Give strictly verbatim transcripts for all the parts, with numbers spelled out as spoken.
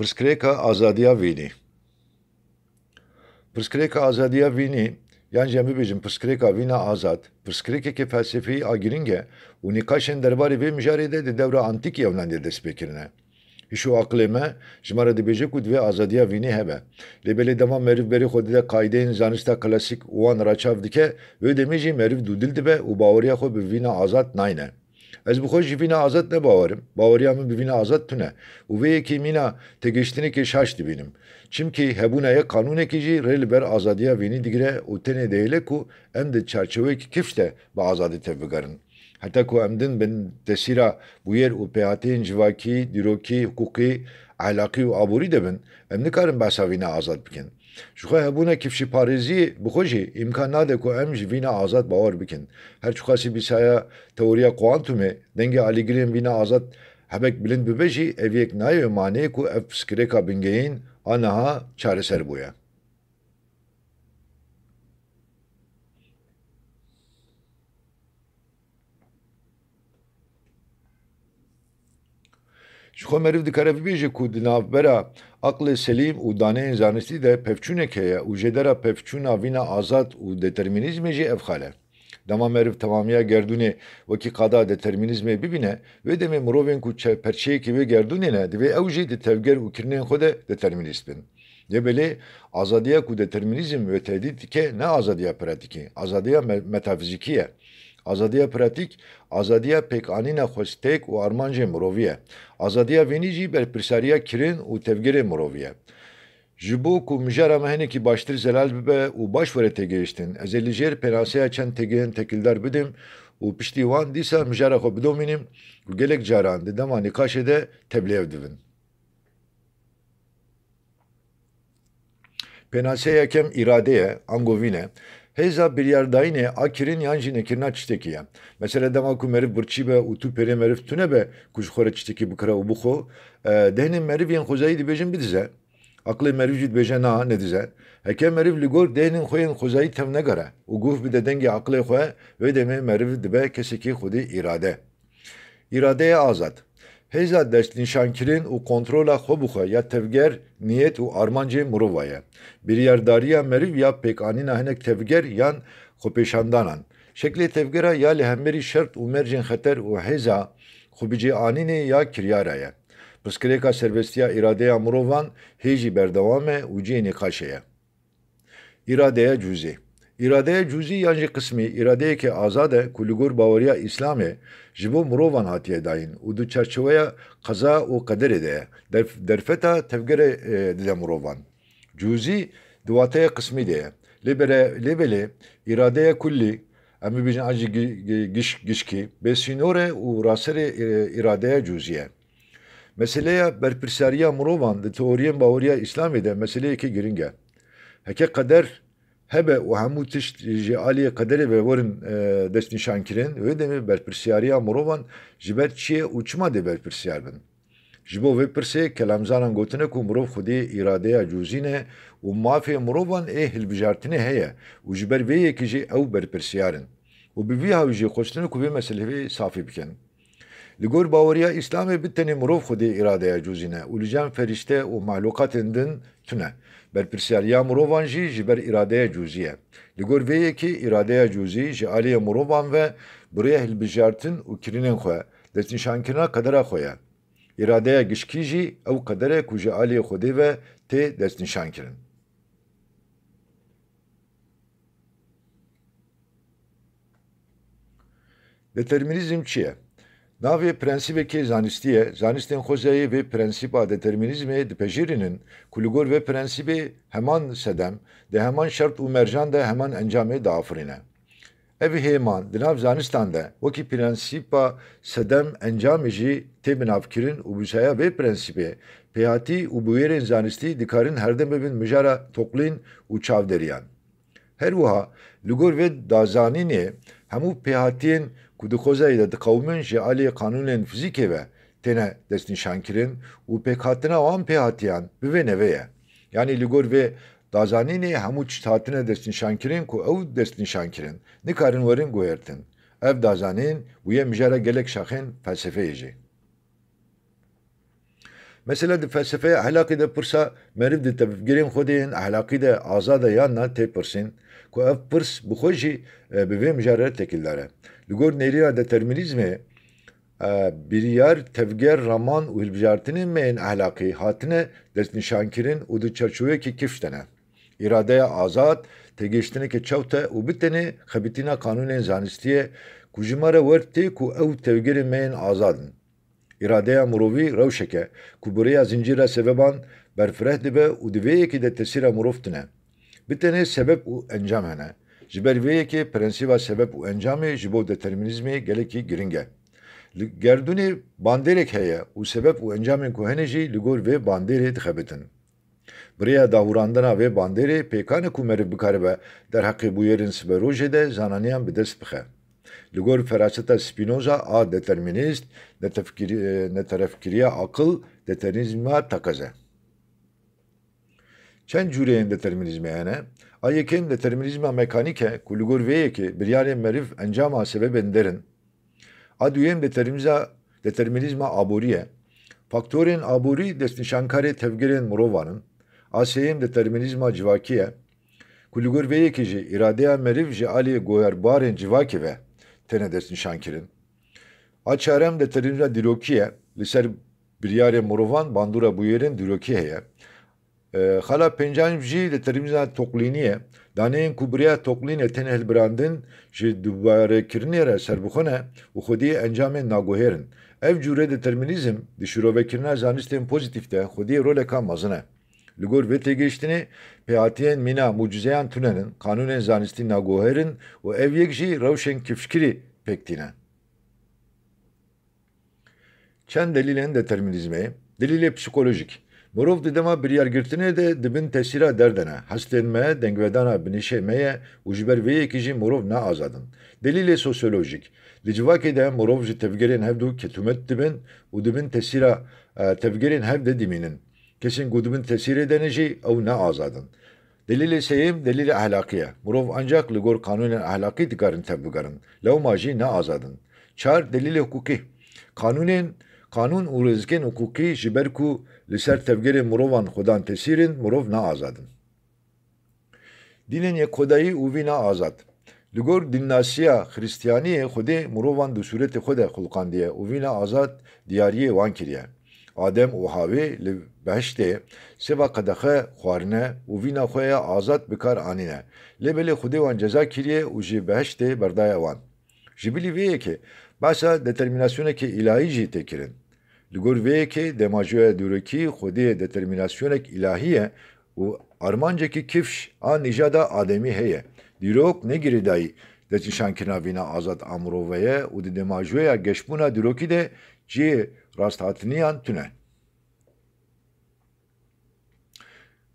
Pirsgirêka azadiya vînî. Pirsgirêka azadiya vînî, yan jî em bibêjin pirsgirêka vîna azad, pirsgirêkeke felsefî a girîng e û nîqaşên derbarê vê mijarê de di dewra antîkî ewnan de dest pê kirine. Hîş û aqilê me ji me re dibêje ku divê azadiya vînî hebe. Lê belê dema meriv berê xwe dide qaydeyên zanista klasîk û wan raçav dike, wê demê jî meriv dûdil dibe û baweriya xwe bi vîna azad nayne. Ez bi xwe jî vîna azad ne bawer im. Baweriya min bi vîna azad tune. Û vê yekê mîna têgihiştinekê şaş dibînim. Çimkî hebûna yek qanûnekî jî rê li ber azadiya vînî digire û tenê dihêle ku em di çarçeweyekî kifş de bi azadî tevbigerin. Heta ku em din bin tesîra bûyer û pêhatiyên civakî, dîrokî, hiqûqî, ehlaqî û aborî de bin, em nikarin behsa vîna azad bikin. Ji xwe hebûna kifşîparêziyê bi xwe jî îmkan nade ku em ji vîna azad bawer bikin. Her çiqasî bîsaya teoriya kuantumê dengê alîgirên vîna azad hebek bilind bibe jî, ev yek nayê maneyê ku ev pirsgirêka bingehîn a niha çareser bûye. Ji xwe meriv dikare bibêje ku di navbera aqlê selîm û daneyên zanistî de pevçûnek heye û jêdera pevçûna vîna azad û determînîzmê jî ev xal e. Dema meriv temamiya gerdûnê wekî qada determînîzmê bibîne, wê demê mirovên ku çe-, perçeyekî wê gerdûnê ne, divê ew jî di tevger û kirinên xwe de determînîst bin. Lê belê azadiya ku determînîzm wê tehdît dike ne azadiya pratîkî, azadiya me-, metafîzîkî ye. Azadiya pratîk, azadiya pêkanîna xwestek û armancên mirovî ye. Azadiya vînî jî berpirsariya kirin û tevgerê mirovî ye. Ji bo ku mijara me hinekî baştir zelal bibe û baş were têgihiştin, ez ê li jêr pênaseya çend têgihên tekildar bidim û piştî wan dîsa mijara xwe bidomînim ku gelek caran di dema nîqaşê de tevlîhev dibin. Pênaseya yekem îrade ye, ango vîn e. Hêza biryardayînê a kirin yan jî nekirina tiştekî ye. Mesela dema ku meriv birçî be û tu pêrê meriv tune be ku ji xwe re tiştekî bikire û bixwe, e, dehnên meriv yên xwezayî dibêjin bidize. Aqilê meriv jî dibêje na, nedize. Heke meriv li gor dehnên xwe yên xwezayî tevnegere û guh bide dengê aqilê xwe, wê demê meriv dibe kesekî xwedî îrade. Îradeya azad. Hêza destnîşankirin û kontrola xwe bi xwe ya tevger, niyet û armancê mirova ye. Biryardariya meriv ya pêkanîna hinek tevger yan xwepêşandanan. Şeklê tevgera ya li hemberî şert û mercên xeter û hêza xwebicêanînê ya kiryara ye. Pirsgirêka serbestiya îradeya mirovan hê jî berdewam e û cihê nîqaşê ye. Îradeya cûzî. Îradeya cûzî yan jî qismî îradeyeke azad e ku li gor baweriya Îslamê ji bo mirovan hatiye dayîn û di çarçeweya qeza û qederê de ye. Derf-, derfeta tevgerê, e, dide mirovan. Cûzî di wateya qismî de ye. Lê bere-, lê belê îradeya kullî, em bibêjin an jî gi-, gi-, giş-, gişkî, bêsînor e û raserê, e, îradeya cûzî ye. Meseleya berpirsyariya mirovan di teoriyên baweriya Îslamê de meseleyeke girîng e. Heke qeder hebe û hemû tişt ji aliyê qederê ve werin, e, destnîşankirin, wê demê berpirsyariya mirovan ji ber çi ye û çima dê berpirsiyar bin? Ji bo vê pirsê kelamzanan gotine ku mirov xwedî îradeya cûzî ne û mafê mirovan ê hilbijartinê heye û ji ber vê yekê jî ew berpirsiyar in. Û bi vî hawî jî xwestine ku vê meseleyê safî bikin. Li gor baweriya Îslamê bi tenê mirov xwedî îradeya cûzî ne û li cem ferîşte û mexlûqatên din tune. Berpirsyariya mirovan jî ji ber îradeya cûzî ye. Li gor vê yekê îradeya cûzî ji aliyê mirovan ve bi rêya hilbijartin û kirinên xwe, destnîşankirina qedera xwe ye. Îradeya gişkî jî ew qeder e ku ji aliyê Xwedê ve tê destnîşankirin. Determînîzm çi ye? Navê prensîbekê zanistî ye. Zanistên xwezayê vê prensîba determînîzmê dipejirînin ku li gor vê prensîbê heman sedem, di heman şert û mercan de heman encamê diafirîne. Ev hêman di nav zanistan de wekî prensîba sedem encamê jî tê binavkirin û bi saya vê prensîbê pêhatî û bûyerên zanistî dikarin herdem bibin mijara toqlîn û çavderiyan. Her wiha li gor vê dazanînê hemû pêhatiyên ku di xwezayê de diqewimin ji aliyê qanûnên fizîkê ve têne destnîşankirin û pêkhatina wan pêhatiyan bi vê neve ye. Yanî li gor vê dazanînê hemû tişt hatine destnîşankirin ku ew destnîşankirin nikarin werin guhertin. Ev dazanîn bûye mijara gelek şaxên felsefeyê jî. Mesela di felsefeya ehlaqî de pirsa meriv di tevgirên xwe de yên ehlaqî de azad e yan na tê pirsîn, ku ev pirs bi xwe jî, e, bi vê mijarê re têkildar e. Li gor nêrîna determînîzmê, e, biryar, tevger, raman û hilbijartinên me yên ehlaqî hatine destnîşankirin û di çarçoveyekî kifş de ne. Îradeya azad, têgihiştineke çewt e û bi tenê xebitîna qanûnên zanistî ye ku ji me re wer tê ku ew tevgerên me yên azad in. Îradeya mirovî rewşek e ku bi rêya zincîra sebeban berfireh dibe û di vê yekê de tesîra mirov tune. Bi tenê sebeb û encam hene. Ji ber vê yekê prensîba sebeb û encamê ji bo determînîzmê gelekî giring e. Li gerdûnê bandêrek heye û sebeb û encamên ku hene jî li gor vê bandêrê dixebitin. Bi rêya dahûrandina vê bandêrê pêkan e ku meriv bikaribe derheqê bûyerên siberojê de zananiyan bi dest bixe. Li gor feraseta Spinoza a determînîst, netefkirî-, neterefkiriya aqil determînîzma teqez e. Çend cûreyên determînîzmê hene. A yekem determînîzma mekanîk e ku li gor vê yekê biryarên meriv encama sebebên der in. A duyem determîza-, determînîzma aborî ye. Faktorên aborî destnîşankarê tevgerên mirovan in. A sêyem determînîzma civakî ye ku li gor vê yekê jî îradeya meriv ji alî goyerbarên civakê ve têne destnîşankirin. A çarem determînîzma dîrokî ye. Li ser biryarên mirovan bandora bûyerên dîrokî heye. E, xala pêncem jî determînîzma toklînî ye. Daneyên ku bi rêya toklînê tên hilbirandin ji dubarekirinê re serbixwe ne û xwediyê encamên naguhêr in. Ev cûre determînîzm di şîrovekirina zanistên pozîtîf de xwediyê roleka mezin e. Li gor vê têgihiştinê, pêhatiyên mîna mucizeyan tune nin, qanûnên zanistî naguhêr in û ev yek jî rewşên kifşkirî pêk tîne. Çend delîlên determînîzmê. Delîlê psîkolojîk. Mirov di dema biryargirtinê de di bin tesîra der de ne. Hestên me, dengvedana binîşê me ye û ji ber vê yekê jî mirov ne azad in. Delîlê sosyolojîk. Di civakê de mirov ji tevgerên hevdu ketûmet dibin û di bin tesîra, e, tevgerên hev de dimînin. Kesên ku di bin tesîrê de ne jî ew ne azad in. Delîlê sêyem delîlê ehlaqî ye. Mirov ancak li gor qanûnên ehlaqî dikarin tevbigerin. Lewma jî ne azad in. Çar, delîlê hiqûqî. Qanûnên, qanûn û rêzikên hiqûqî ji ber ku li ser tevgerên mirovan xwedan tesîr in, mirov ne azad in. Dînên yekxwedayî û vîna azad. Li gor dînnasiya Xiristiyaniyê Xwedê mirovan di sûretê xwe de xulqandiye û vîna azad diyariyê wan kiriye. Adem û Hawê li behiştê sêva qedexe xwarine û vîna xwe ya azad bi kar anîne. Lê belê Xwedê wan ceza kiriye û ji behiştê berdaye wan. Ji bilî vê yekê behsa determînasyonekê îlahî jî tê kirin. Li gor vê yekê demajoya dîrokî xwediyê determînasyonek îlahî ye û armancekî kifş a nîjada ademî heye. Dîrok ne girêdayî destnîşankirina vîna azad a mirovê ye û di demajoya geşbûna dîrokî de cihê rasthatiniyan tune.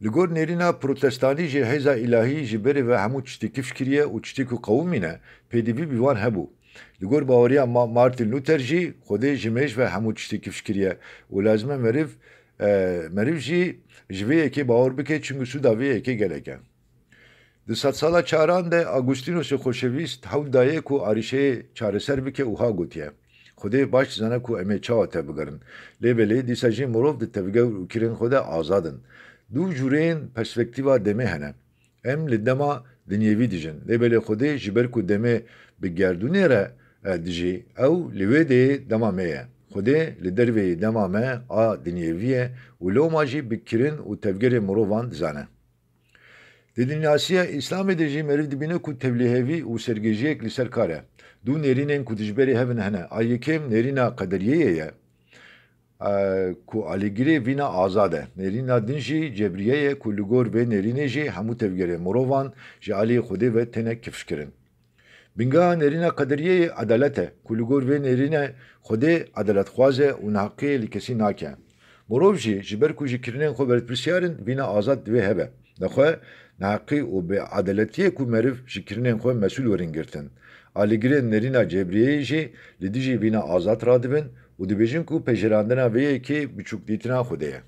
Li gor nêrîna protestanî jî hêza îlahî ji berê ve hemû tiştî kifş kiriye û tiştê ku qewimîne pêdivî bi wan hebû. Li gor baweriya Ma-, Martin Luther jî Xwedê ji mêj ve hemû tiştî kifş kiriye û lazim e meriv, e, meriv jî ji vê yekê bawer bike, çimkî sûda vê yekê gelek e. Di sedsala çaran de Agustinusê xweşewîst hewl daye ku arîşeyê çareser bike û ha gotiye, Xwedê baş dizane ku em ê çawa tevbigerin. Lê belê dîsa jî mirov di tevger û kirên xwe de azad in. Du cûreyên perspektîfa demê hene. Em li dema dinyevî dijin. Lê belê Xwedê ji ber ku demê bi gerdûnê re, e, dijî, ew li wê deyê dema me ye. Xwedê li derveyî dema me a dinyevî ye û lewma jî bi kirin û tevgerê mirovan dizane. Di dînasiya Îslamê de jî meriv dibîne ku tevlîhevî û sergêjiyek li ser kar e. Du nêrînên ku dijberê hev in hene. A yekem nêrîna qederiyeyê ye, e, ku alîgirê vîna azad e. Nêrîna din jî cebriye ye ku li gor vê nêrînê jî hemû tevgerên mirovan ji alî Xwedê ve têne kifşkirin. Bingeha nêrîna qederiyê edalet e, ku li gor vê nêrîne Xwedê edaletxwaz e û neheqiyê li kesî nake. Mirov jî ji ber ku ji kirinên xwe berpirsiyar in, vîna azad divê hebe. Nexwe neheqî û bêedaletiyê ku meriv ji kirinên xwe mesûl werin girtin. Alîgirên nêrîna cebriyeyê jî li dijî vîna azad radibin û dibêjin ku pejirandina vê yekê biçûkdîtina Xwedê ye.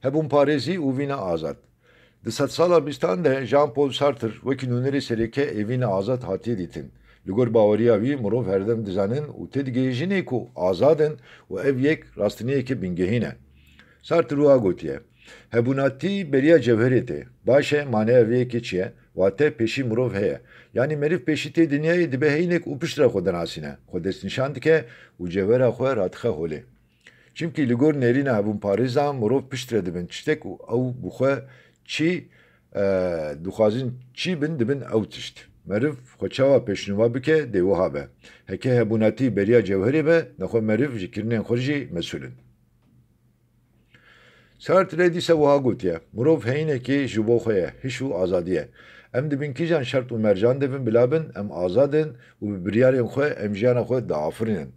Hebûnparêzî û vîna azad. Di sedsala bîstan de Jean-Paul Sartre wekî nûnerê sereke ê vîna azad hatiye dîtin. Li gor baweriya wî mirov herdem dizanin û têdigihîjinê ku azad in û ev yek rastiniyeke bingehîn e. Sartre wiha gotiye, hebûnatî beriya cewherê tê. Baş e, maneya vê yekê çi ye? Wate pêşî mirov heye. Yanî meriv pêşî tê dinyayê dibe heynek û piştre xwe dinasîne. Xwe destnîşan dike û cewhera xwe radixe holê. Çimkî li gor nêrîna hebûnparêzan mirov piştre dibin tiştek û ew bi xwe çi, e, dixwazin çi bin dibin ew tişt. Meriv xwe çawa pêşnûma bike dê wiha be. Heke hebûnatî beriya cewherê be, nexwe meriv ji kirinên xwe jî mesûl in. Sartre dîsa wiha gotiye, mirov heyînekê ji bo xwe ye, hiş û azadî ye. Em dibin kîjan şert û mercan de bin bila bin, em azad in û bi biryarên xwe em jiyana xwe diafirînin.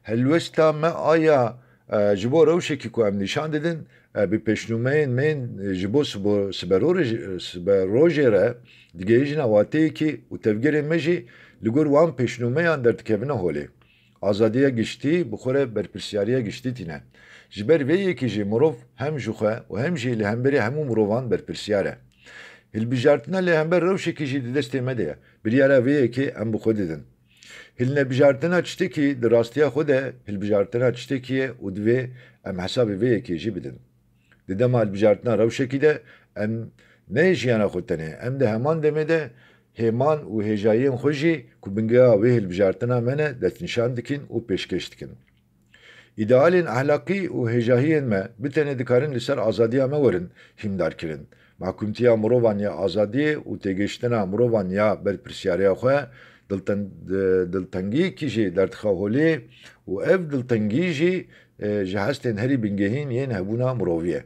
Helwesta me a ya, e, ji bo rewşekî ku em nîşan didin, e, bi pêşnûmeyên me yên, e, ji bo sibo-, siberorê-, siberojê re digihîjine wateyekî û tevgerên me jî li gor wan pêşnûmeyan derdikevine holê. Azadiya giştî bi xwe re berpirsiyariya giştî tîne. Ji ber vê yekê jî mirov hem ji xwe û hem jî li hemberî hemû mirovan berpirsiyar e. Hilbijartina li hember rewşekî jî di destê me de ye. Biryara vê yekê em bi xwe didin. Hilnebijartina tiştekî di rastiya xwe de hilbijartina tiştekî ye û divê em hesabê vê yekê jî bidin. Di dema hilbijartina rewşekî de em ne jiyana xwe tenê, em di heman demê de hêman û hêjayiyên xwe jî ku bingeha wê hilbijartina me ne destnîşan dikin û pêşkêş dikin. Îdealên ehlaqî û hêjahiyên me bi tenê dikarin li ser azadiya me werin hîndarkirin. Mahkûmtiya mirovan ya azadiyê û têgihiştina mirovan ya berpirsiyariya xwe dilten-, di-, diltengiyekî jî derdixe holê û ev diltengî jî, e, ji hestên herî bingehîn yên hebûna mirovî ye.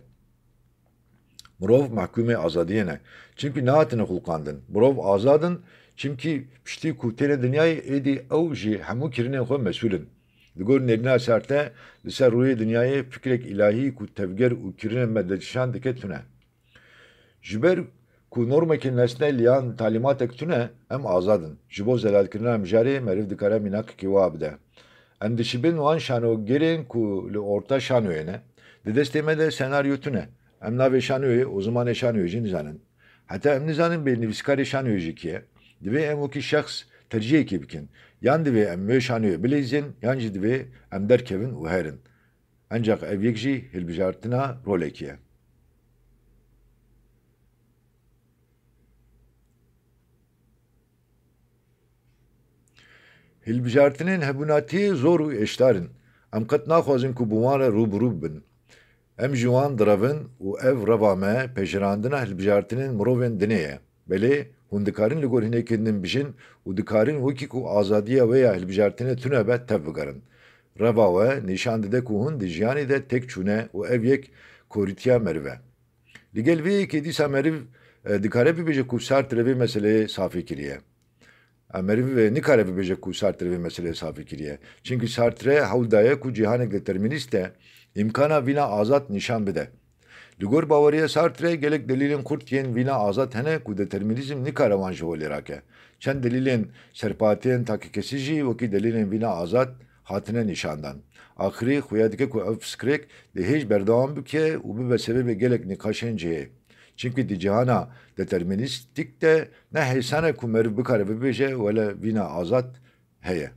Mirov mehkûmê azadiyê ne. Çimkî nehatine xulqandin. Mirov azad in, çimkî piştî ku têne dinyayê êdî ew ji hemû kirinên xwe mesûl in. Li gor nêrîna Sartre, li ser rûyê dinyayê fikrek îlahî ku tevger û kirinên me destnîşan dike tune. Ji ber ku normeke nesnel yan talîmatek tune, em azad in. Ji bo zelalkirina mijarê meriv dikare mînakekî wiha bide. Em dişibin wan şanogerên ku li orta şanoyê ne. Di destê me de senaryo tune. Em navê şanoyê û zimanê şanoyê jî nizanin. Heta em nizanin bê nivîskarê şanoyê jî kî ye. Divê em wekî şexs tercihekê bikin. Yan divê em wê şanoyê bilîzin, yan jî divê em derkevin û herin. Ancaq ev yek jî hilbijartina rolekê ye. Hilbijartinên hebûnatiyê zor û êşdar in. Em qet naxwazin ku bi wan re rû bi rû bibin. Em ji wan direvin û ev reva me pejirandina hilbijartinên mirovên dinê ye. Belê, hûn dikarin li gor hinekên din bijin û dikarin wekî ku azadiya we ya hilbijartinê tune be tev bigerin. Reva we nîşan dide ku hûn di jiyanê de tek çûne û ev yek korîtiya meriv e. Li gel vê yekê dîsa meriv, e, dikare bibêje ku Sartre vê meseleyê safî kiriye. E, meriv, e, nikare bibêje ku Sartre vê meseleyê safî kiriye. Çimkî Sartre hewl daye ku cîhanek determînîst e, îmkana vîna azad nîşan bide. Li gor baweriya Sartre gelek delîlên xurt yên vîna azad hene ku determînîzm nikare wan ji holê rake. Çend delîlên serpatiyên takekesî jî wekî delîlên vîna azad hatine nîşandan. Axirî xuya dike ku ev fikrek di hêj berdewam bike û bibe sebebê gelek nîqaşên cihê. Çimkî di cihana determînîstîk de ne hêsan e ku meriv bikare bibêje wele vîna azad heye.